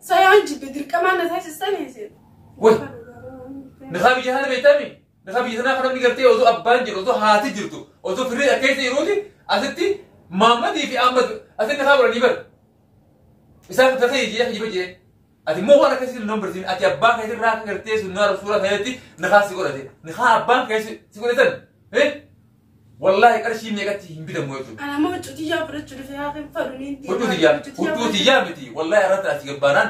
Sayaan jibbe dirqamaan na taasistanii isin. Way! Nikaa biyya kana beektami? Nikaa biyya sanaa kan namni gartee osoo abbaan jiru, osoo haati jirtu, osoo firri akka keessa jiruuti asitti Maammadii fi Ahmad asitti nikaa godhanii bara. Isaan tasee jee kijiba jee. Ati immoo waan akkasii hin barsiin ati abbaa keessa irraa akka gartee sunnaa rasuula ta'etti nikaa si godhate. Nikaa abbaan keessa si godhatan. Wallaahi qarshii meeqatti hin bitamu jechuudha. Ana amma huccuu tiyyaa fudhachuu dhufe haa hin fadhu niin Huccuu tiyyaa huccuu tiyyaa miti wallaahi irratti ati gabbaanaan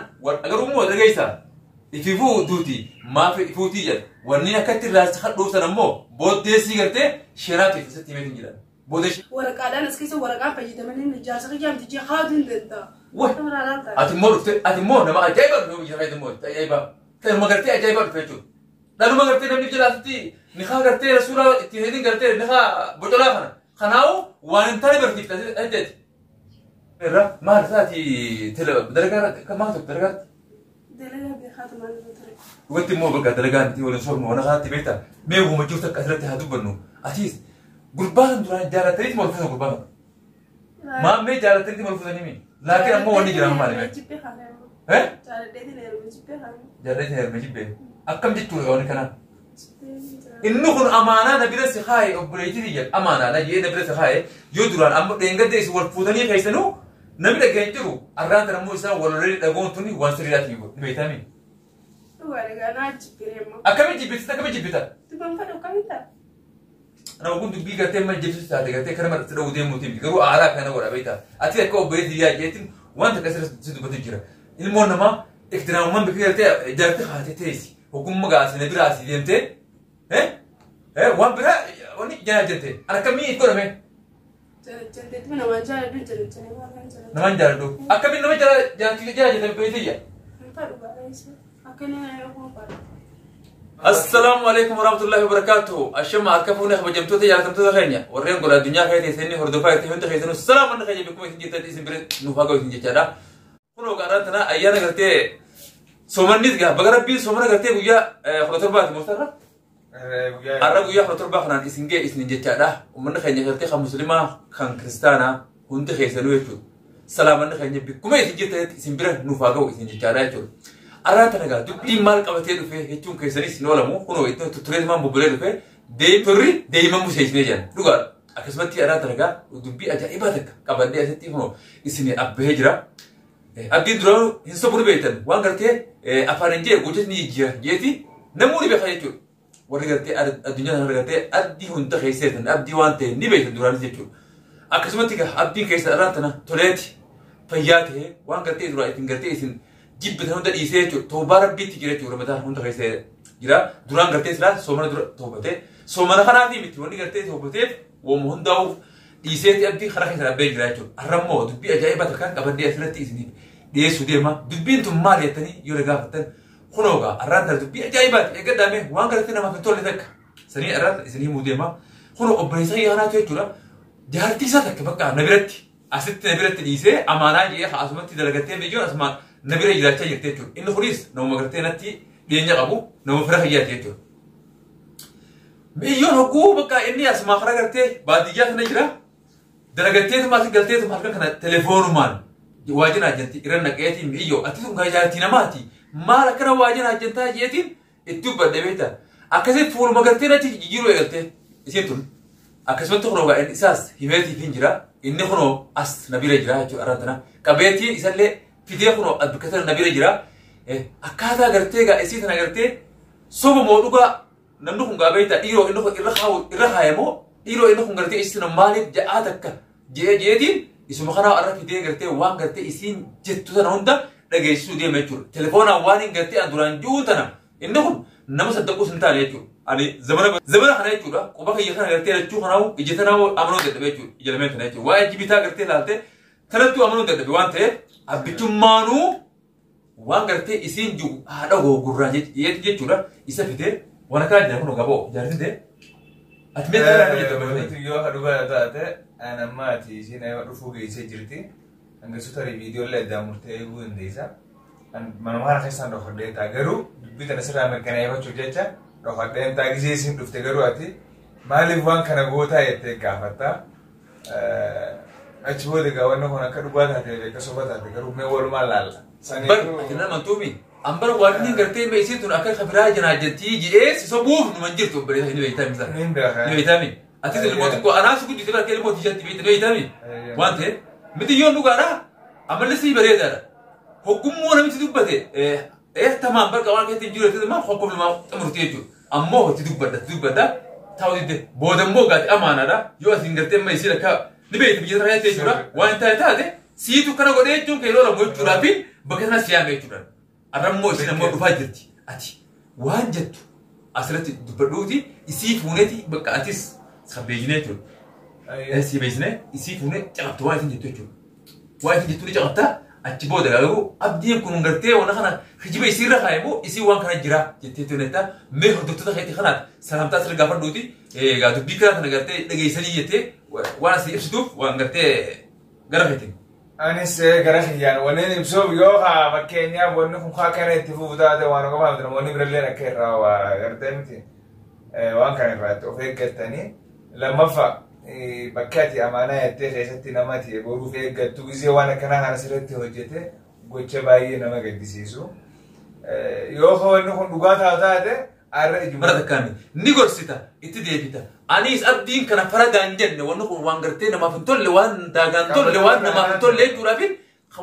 garuu immoo dhageessa ififuu duuti maaf ifuu tiyya wanni akkatti irraa si kadhuuf sana immoo booddee sii gartee sheeraa ta'e keessatti himeetu hin jiran. Booddee Waraqaadhaan as keessa waraqaan fayyadamanii jaarsa kiyyaa miti jee haaduu hin danda'a. Wah! Ati immoo dhufte ati immoo nama ajaa'ibaa dhufe biyya kana immoo ajaa'ibaa. Ta'uma gartee ajaa'ibaa dhufe jechuudha. Dhaluma gartee namni jala asitti nikaa gartee rasuulaa itti hedin gartee nikaa bocolaa kana. Kanaa'u waan hin taane barsiifta asitti. Irra maal isaati dalagaa irratti maal tokko dalagaa irratti. Dalagaa beekaatu maal irra ture. Dhugatti immoo bakka dalagaa miti waliin sobnu waan kanatti beekta. Mee uuma jirtu akka asirratti haa dubbannu. Atiis gurbaa kan duraan jaalataniiti wal fuutan gurbaa kana. Maammee jaalataniiti wal fuutanii mi? Laakiin ammoo wanni jira maali mee? Jibbee kaafee. Eh? Jaaladheetiin heeruma jibbee kaafee. Jaalatanii heeruma jibbee. Akkam jechuudha wanni kanaa? Inni kun amaanaa na bira si kaaye obboleettii tiyya amaanaa na jee na bira si kaaye yoo duraan amma dheengadda isin wal fuutanii keessanuu namni dhaga'e hin jiru arraan tana immoo isaan wal lolanii dhagoon tuni waan sirriidhaati ni beektaami. Dhugaadha ganaa jibbiree immoo. Akkamiin jibbita akkamiin jibbita? Dubban fadhu akkamiin ta'a? Nama kun dubbii gartee amma jibbisu taate gartee kana marti dha'uu deemuuti miti garuu aaraa kana godha beektaa. Ati akka obboleettii tiyyaa jeetiin wanta akkasii si dubbatu jira. Ilmoon namaa iftiraamummaan bikka gartee jaartii haatee teessi. Ogummaa gaasii na biraa asii deemtee waan biraa wanni janaa jette an akkamii itti godhame Jalajjalteetti namaan jaaladhu jalajjalee waan kan jaaladhu. namaan jaaladhu akkamiin nama jala jaalachuu jala jette beekiyya. Hin fadhu baay'ee akka inni na yoo fadhu. Assalaamu alaikum warahmatullahi wabarakatuh. Ashama harka fuunee kabajamtoota jaallatamtoota keenya warreen gola addunyaa kana teessanii hordofaa jirtan hundi keessanuu salaamanni keenya beekuma isin jirtan isin bira nuuf haa ga'u isin jechaadha. Kunoo gaarraan tana ayyaana gartee soomannis gaa baga rabbiin soomana gartee guyyaa 17ti moosarra. Har'a guyyaa 17 kanaan isin ga'e isin jechaadha. Uummanni keenya gartee kan musliimaa kan kiristaanaa hundi keessanuu jechuudha. Salaamanni keenya bikkuma isin jirtanitti isin bira nuuf haa ga'u isin jechaadha jechuudha. Arraan tana gaa dubbiin maal qabatee dhufe jechuun keessanis hin oolamu. Kunoo itti tuttureetumaan bubbulee dhufe turri deema museessinee jiran dhugaadha. Akkasumatti arraan tana gaa dubbii ajaa'ibaa takka qabadhee asitti kunoo isin abbahee jira. Abdiin duraan hin sobuu beektan waan gartee afaan hin jee gochas ni jijjiira jeeti namuu ni beeka jechuudha. Warri gartee addunyaa kana gartee abdii hunda keessa jirtan abdii waan ta'e ni beektan duraanis jechuudha. Akkasumatti egaa abdiin keessa irraan tana toleeti fayyaa ta'e waan gartee duraa ittiin gartee isin jibbitan hunda dhiisee jechuudha. Toobaa rabbiitti jira jechuudha Ramadaan hunda keessa jira. Duraan gartee silaa soomana dura toobatee soomana kanaafi miti wanni gartee toobateef waanuma hundaa'uuf dhiiseeti abdii karaa keessa dhabbee jira jechuudha. Har'a immoo dubbii ajaa'ibaa takkaan qabadhee asirratti isiniif dhiyeessuu deema. Dubbiin tun maal jettanii yoo na gaafattan kunoo gaa har'aan tana dubbii ajaa'ibaati. Eeggadhaa mee waan gartee namaaf hin tolle takka sanii har'aan isin himuu deema. Kunoo obboleessa kiyya kanaatu jechuudha. Jaartii isaa takka bakka na biratti asitti na biratti dhiisee amaanaa jedhee asumatti dalagattee biyyoon asuma na bira jiraachaa jirti jechuudha. Inni kunis namuma gartee natti dhiyeenya qabu nama fira kiyyaati jechuudha. Biyyoon hogguu bakka inni asumaa karaa gartee baadiyyaa kana jira. Dalagatteetuma asi galteetuma halkan kana telefoonumaan waa jinaa jirti irra naqeetiin mi'iyyoo ati sun gaa jaartii namaati maal akkana waa jinaa jirtaa jeetiin itti dubbadhe beekta. Akkasii fuuluma gartee natti jijjiiruu eegalte isiin tun. Akkasumatti kunoo gaa inni isaas himeetiif hin jira inni kunoo as na bira jira jechuudha arra tana qabeetiin isallee fidee kunoo bakka tana na bira jira. Akkaataa gartee gaa isii tana gartee soba moo dhugaa namni kun gaa beektaa dhiiroo inni kun irra kaa'u irra kaaye moo dhiiroo inni kun gartee isiin maaliif ja'aa takka je'ee je'eetiin isuma kanaa irra fidee gartee waan gartee isiin jettu sana hunda dhageessisuu deema jechuudha. Telefoonaan waan hin gartee an duraan ji'uun tana inni kun nama saddaquus hin taane jechuudha. Ani zamana zamana kana jechuudha quba kiyya kana gartee lachuu kanaa'u ija tanaa'u amanuu dadhabe jechuudha. Ija lameen tana jechuudha. Waa'ee jibitaa gartee ilaalte tanattuu amanuu dadhabe waan ta'eef abbichummaanuu waan gartee isiin jiru haadha gurraa jechuudha isa fidee waan akkanaa jira kun gaboo jaartiin ta'e. Ati mee ta'ee akka jettu Wanti yoo akka dhugaa taate an amma ati isiin aywa dhufuu geessee jirti. Hangasuu tarii viidiyoolee addaan murtee eeguu dandeessa. Manuma kana keessaan dhokadhee ta'a garuu dubbii tana sirraa mirkaneeffachuuf jecha dhokadheen ta'a gisee isiin dhufte garuu ati maaliif waan kana gootaa jettee gaafatta. Achi booda egaa wanni kun akka dhugaa taate akka soba taate garuu mee walumaa laalla. Bar ati nama tuumi. Ambar waan inni gartee mee isiin tun akka kabiraa janaa jettii jedhee si sobuuf numan jirtu obboleessa inni beektaa misa. Niin beekaa. Ni beektaa mi? Ati ilmoo xiqqoo anaas guddite bara ilmoo tiyyatti beekte ni beektaa mi? Waan ta'eef miti yoon dhugaadha amalli sii bareedaadha. Hoggummoo namichi dubbate tamaan barqa waan keessatti hin jiru jettee maal hoggum namaa xumurti jechuudha. Ammoo itti dubbadha itti dubbadha taa'u didde boodammoo gaati amaanaadha yoo asiin gartee amma isiin akka ni beekti biyya sana keessatti jechuudha waan taate taate siitu kana godhee jechuun kan yeroo lamu jechuudhaa fi bakka sana siyaame jechuudha. Arrammoo isiin ammoo dhufaa jirti ati waan jettu asirratti dubbadhuuti isii fuuneeti bakka atis kan beeknee jechuudha. Si beeksisne isii fuunee caqabtu waan isin jettu jechuudha. Waan isin jettu ni caqabta achi booda garuu abdiin kun gartee waan kana hijiba isiirra kaa'e moo isii waan kana jira jettee tuneetta mee hordoftoota keetii kanaaf salaamtaa sirra gaafadhuuti egaa dubbii kana kana gartee dhageessanii jettee waan asii ibsituuf waan gartee gara keetiin. Anis gara kiyyaan wanni ibsuuf yoo haa fakkeenyaaf wanni kun haa kana itti fufu taate waan qofaaf namoonni birallee akka irraa waa gartee miti waan kana irraa itti of eeggatanii lammaffaa bakka ati amaanaa jettee keessatti nama ati boruuf eeggattu gisee waan akkanaa kana sirriitti hojjete gocha baay'ee nama gaddisiisu. Yoo wanni kun dhugaa taatu taate har'a ijuma. Mara takkaani ni gorsita itti deebita. Anis abdiin kana faradaan jenne wanni kun waan gartee namaaf hin tolle waan daagaan tolle waan namaaf hin tolle jechuudhaaf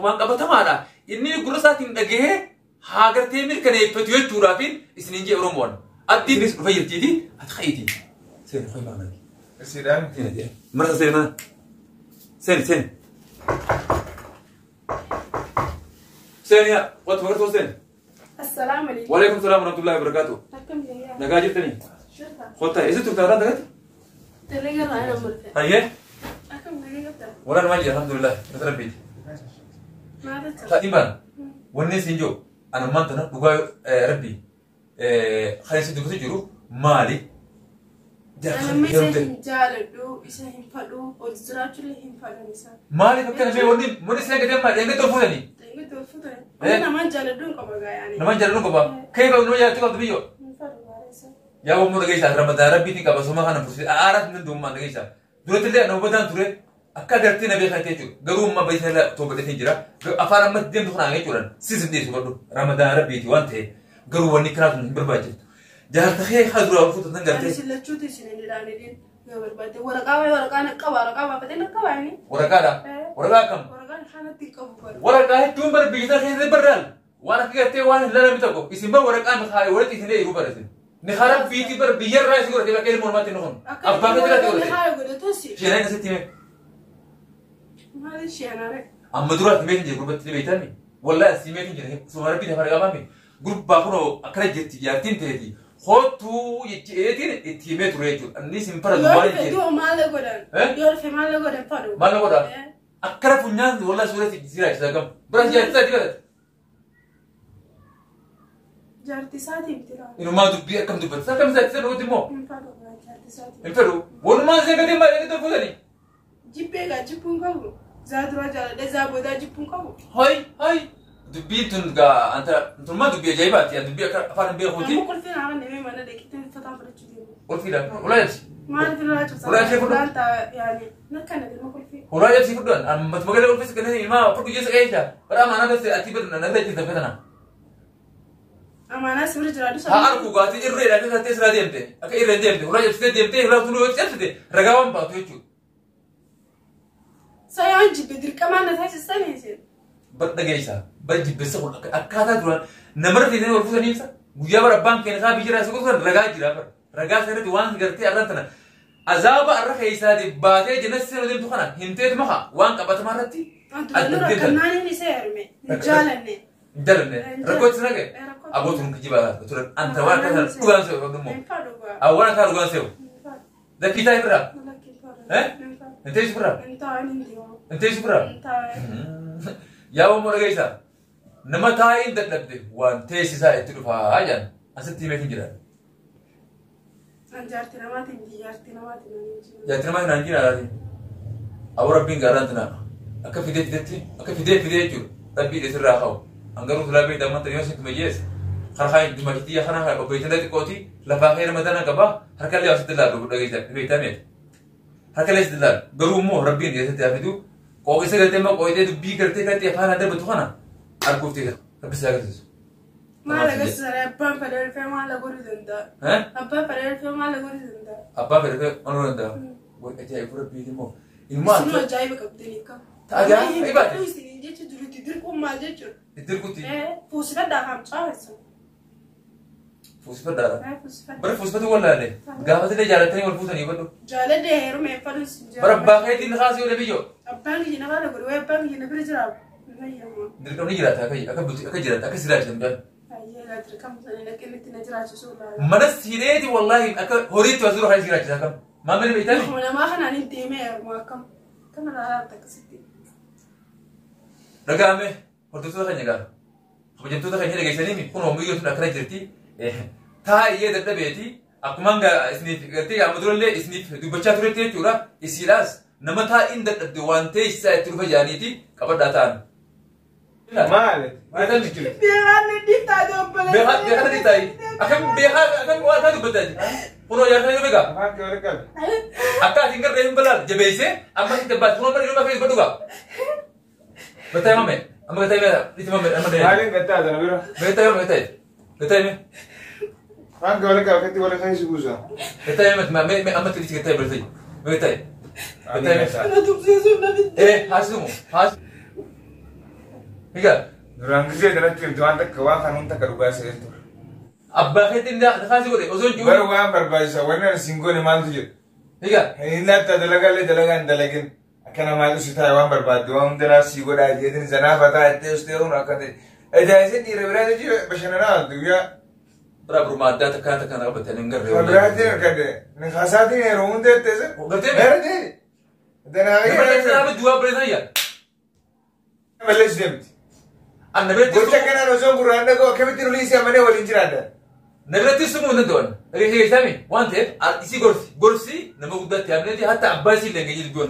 waan qabatamaadha. Inni gurra isaatiin dhagahee haa gartee mirkaneeffatu jechuudhaaf isiniin jee Oromoon. Abdiinis dhufa jirtiiti ati ka'iiti. Seeni ho'i maamila. Sidhaan. Mara seeni mana. Seeni seeni. Seeni yaa watu magartoo seeni. Assalaamu alaikum. Waalaikum salaam warahmatullahi wabarakatuh. Akkam jiryaa? Nagaa jirtanii? Jirta. Kottaa eessa turte har'aan tagatti? Dalagaa irraa ana murte. Hayyee. Akkam nagaa qabda? Waraan maal jedha alhamdulillah mata rabbiiti. Maal jechaa? Sa'aatiin baana. Wanni isin jiru anummaan tana dhugaa rabbii kan isin dubbatu jiru maali? Anamma isa hin jaaladhu, isa hin fadhu, hojii jiraachuullee hin fadhan isa. Maaliif akkana mee wanni wanni isin gadi amma dheenga tolfuutanii? Dheenga tolfuutanii. Amma namaan jaaladhu hin qaba gaa yaani. Namaan jaaladhu hin qaba. Kee qabu nama jaalachuu qabdu biyyoo. Hin fadhu gaara isa. Yaa wammuu dhageessaa Ramadaan rabbiitiin qaba soma kana fursee aaraas hin danda'ummaan dhageessaa. Duratti illee nama bataan ture akka agartee na beekaa jechuudha. Garuu amma baay'ee irra toobadheetiin jira. Afaan amma deemtu kanaan jechuudhaan sis hin dhiyeessu badhu. Ramadaan rabbiiti waan ta'eef garuu wanni kanaa sun hin barbaachiftu. Jaarta kee haa duraa ol fuutan gartee. Ani sillachuuti isin hin ilaalin yoo barbaadde waraqaa wayi waraqaa na qaba waraqaa baafatee na qaba inni. Waraqaadha. Waraqaa akkam? Waraqaan kanatti hin qabu bara. Waraqaa hedduun bara biyya sana keessatti barraa'an. Waan akka gartee waan hin laalame tokko isin bara waraqaan kaa'e walitti isin eeruu bara isin. Ni hara biitii bara biyyarraa isin godhatee bakka ilmoo namaatti inni kun. Akka Abbaa keetti waraqaan godhatee. haaya godhatus. Isheen asitti hime. Maal isheen are? Amma dura ati meetiin jira gurbatti beektaami. Wallahi asii meetiin jira suma rabbii lafa qabaami. Gurbaa kunoo akkana jirti jaartiin teeti. Hootuu jecheetiin itti himee ture jechuudha. Innis hin faradu Yoo waan dhufe jedhe. du'a maal godhan? Eh? Yoo dhufe maal godhan fadhu? Maal godha? Eh. Akkana funyaan wallahi suuratti jiraachisa gam. Bira jaartii isaati barate. Jaartii isaatii miti laata? Inumaa dubbii akkam dubbata? Akkam isaati isa dhuguutti immoo? Hin fadhu jaartii isaatii. Hin fedhu. Walumaan ishee gadi maal inni tolfuutani? Jibbee gaa jibbuun qabu. Zaa duraa jaaladhe zaa boodaa jibbuun qabu. Hoy hoy. Dubbiin tun gaa anta tunmaa dubbii ajaa'ibaati. Dubbii akka afaan hin beekuuti. Amma qulfiin haala namee mana dhaqitee uffataan fudhachuu deemu. Qulfiidha. Ulaa jabsi. Maaliif irraa cabsaa? Ulaa ishee fudhu. Ulaan taa yaani nakka na ilma qulfii. Ulaa jabsi fudhan. Matuma galee qulfis kanneen ilmaa fudhu jeessa qajeelcha. Bara amaanaa galtee ati badu na irra jirta fetana. Amaanaa si bira jiraatu Haa argu gaatii irreedha akka taatee siraa deemte. Akka irreen deemte. Ulaa jabsitee deemtee irraa tuluu yoo cabsite ragaa waan baatu jechuudha. Sayaan jibbe dirqamaan na taasisanii isin. Bar dhageessa. Bar jibbessa kun akkaataa duraan namarra teessanii wal fuutanii ibsa. Guyyaa bara abbaan keenya isaa biyya irraa isa gosan ragaa jira bara. Ragaa sanatti waan gartee arran tana. Azaaba arra keessaa baatee jennaan seenu deemtu kana hin teetu maka waan qabatamaa irratti. Antu rakkannaan inni isa heerume. Hin jaalanne. Hin jaalanne. Rakkoo itti nagee. Abootuun kijibaa laata. Turan anta waan akka sana dhugaan se'u dhummoo. Hin fadhu gaa. Awwaan akka dhugaan se'u. Hin fadhu. Lakkii taa'e birraa. Lakki hin fadhu. Eh? Hin fadhu. Hin teessu birraa. Hin taa'an hin deemu. Hin teessu birraa. Hin taa'an. Yaa Oromoo dhageessaa. Nama taa'ee hin dadhabde waan teessisaa itti dhufaa jedhan asitti himeetiin jira. An jaartii namaatiin miti jaartii namaatiin naan jiru. Jaartii namaatiin naan jira laati. Awwa rabbiin gaaraan tana akka fidee fidetti akka fidee fidee jechuudha. Rabbii dheesirraa kaa'u. An garuu silaa beektaa amanta yoo isin tumayyees harkaa hin dumashitiyya kana kan obboleettii xiqqooti lafaa kee nama tana qaba harkallee asitti laalu dhageessaa beektaa meeti. Harkallee asitti laalu garuu immoo rabbiin dheessatti haa fidu Qooqisa gartee immoo qooyitee dubbii gartee kan afaan adda batu kana arguuf ta'e rabbi si agarsiisu. Maal agarsiisa abbaan fedhee dhufee maal godhuu danda'a? Abbaan fedhee dhufee maal godhuu danda'a? Abbaa fedhee dhufee maal godhuu danda'a? Way ajaa'ibu rabbiiti immoo. Ilmaan Isinuu ajaa'iba qabdanii kam. Ajaa'ibaati. Isin jecha jirutti dirquun maal jechuudha? Dirquutti. Fuusifadhaa kam caafessa. Fuusifadhaadha. Bara fuusifatu wallaalle. Gaafatillee jaalatanii wal fuutanii badhu. Jaaladhe heerumee fadhu isin Bara abbaa keetiin kaasii oole biyyoo. Abbaan kiyya na faana godhu wayi abbaan kiyya na bira jiraatu. Dirqamni jiraata akka bulti akka jiraata akka silaachisan midhaan. Ayyee dirqama sanii dhaqee na jiraachisuu laala. Mana sireeti wallaahi akka horiitti waa suuraa kan jiraachisa akkam. Maamilli beektani? Namaa kanaan hin deemee heerumaa akkam. Kana laalaa akkasitti. Dhaga'ame hordoftoota keenya gaafa. Kabajamtoota keenya dhageessanii kun homiyyoo sun akkana jirti. Taa'ee dadhabeeti akkuma isiniif gartee amma durallee isiniif dubbachaa turetti jechuudha. Isiidhaas nama taa'iin dadhabde waan ta'e isaa itti dhufa jaaniiti qabadhaa ta'an. Maali? Maali? Beekaan ni dhiiftaa obboleessa. Beekaa ni taa'i. Akkam beekaa akkam waan isaa dubbataa jira. Kunoo jaarsa ni beekaa. Afaan kee wal qabi. Akka ati hin garree hin balaal jabeessee amma sitti baate kunoo bari dhuma fees badhugaa. Gataa himame amma gataa himame itti himame amma deeme. Maaliin gattaa tana bira? Gataa himame gataa gataa himame. Afaan kee wal qabi akkatti wal keessa buusa. Gataa himame me amma itti gataa himame gataa gataa himame. Na tumsiisuuf na fidde. Eh haasisumu haas. Egaa Duraan gisee kanatti himte waan takka waan kan hunda takka dhugaa sa'ee ture. Abbaa keetiin kaasii godhe osoo hin Bara jiru. waan barbaachisa wanni ani siin goone maaltu jira? Egaa Hin latta dalagallee dalagaa hin dalagin. Akka namaatu si taa'e waan barbaadde waan hundanaa sii godhaa jeetin zanaa fataa ittee ustee hun akka ta'e. Edaa isin dhiira biraa jechuun bashannanaa ooltu guyyaa. Biraa biruma addaa takkaa takkaa na qabatanii hin garree. Kan biraatiin argadde. Nikaasaatiin yeroo hunda ittee Gartee Meera ta'e. Danaa Nama fayyadamu. duwwaa bareedaa yaa. Balleessu deemti. Anna biratti Gocha kanaan osoo gurraan dhaga'u akkamitti nulii si amanee waliin jiraadha. Na biratti sumuu hin danda'an. Dhageessee waan ta'eef isii gorsi gorsi nama guddaatti yaamneeti hatta abbaa isii illee geenye dubbii.